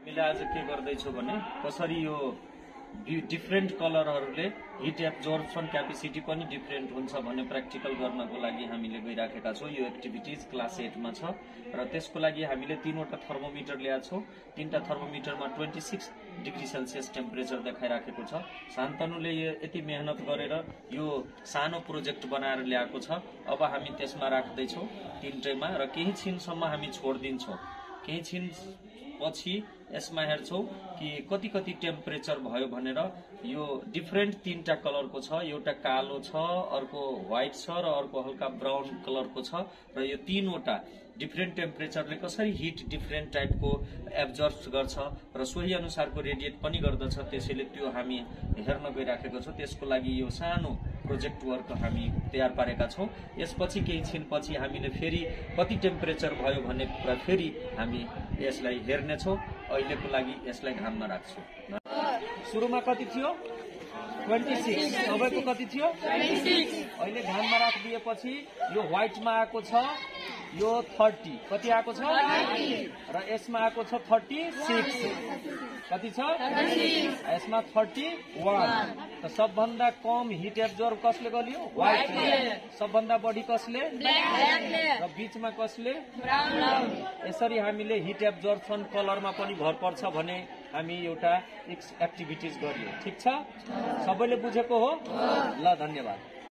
मैले आज के गर्दैछु भने कसरी यो डिफरेन्ट कलरहरूले हिट एब्जर्प्सन क्यापेसिटी पनि डिफरेन्ट हुन्छ भन्ने प्र्याक्टिकल गर्नको लागि हामीले गइराखेका छौं। यो एक्टिभिटिज क्लास 8 मा छ र त्यसको लागि हामीले तीनवटा थर्मोमिटर ल्याएको छौं। तीनटा थर्मोमिटरमा 26 डिग्री सेल्सियस टेम्परेचर देखाइराखेको छ। शान्तनुले यति मेहनत गरेर यो सानो प्रोजेक्ट बनाएर ल्याएको छ। अब हामी त्यसमा राख्दै छौं तीनटैमा र केही छिनसम्म हामी छोड्दिन्छौं। केही छिन पछि यसमा हेर्छौं कि कति कति टेम्परेचर भयो भनेर। यो डिफरेन्ट तीनटा कलरको छ, एउटा कालो छ, अर्को व्हाइट छ र अर्को हल्का ब्राउन कलरको छ र यो तीनवटा डिफरेन्ट टेम्परेचरले कसरी हिट डिफरेन्ट टाइपको एब्जर्भ गर्छ र सोही अनुसारको रेडिएट पनि गर्दछ। त्यसैले त्यो हामी हेर्न गइराखेको छौं। त्यसको लागि यो सानो प्रोजेक्ट वर्क हामी तयार पारेका छौं। यसपछि केही छिनपछि हामीले फेरि कति टेम्परेचर भयो भन्ने कुरा फेरि हामी यसलाई हेर्नेछौं। अहिलेको लागि यसलाई घाममा राख्छौं। सुरुमा कति थियो? 26। सबैको कति थियो? 26। अहिले घाममा राखिदिएपछि यो व्हाइटमा आएको छ यो 30। कति आएको छ? 30। र यसमा आएको छ 36। कति छ? 36। यसमा 31। त सबभन्दा कम हिट एब्जर्भ कसले गर्यो? व्हाइटले। सबभन्दा बढी कसले? ब्ल्याकले। र बीचमा कसले? ब्राउन। यसरी हामीले हिट एब्जर्प्सन कलरमा पनि भर पर्छ भने हामी एउटा एक्टिभिटिज गरियो। ठीक छ? सबैले बुझेको हो? ल, धन्यवाद।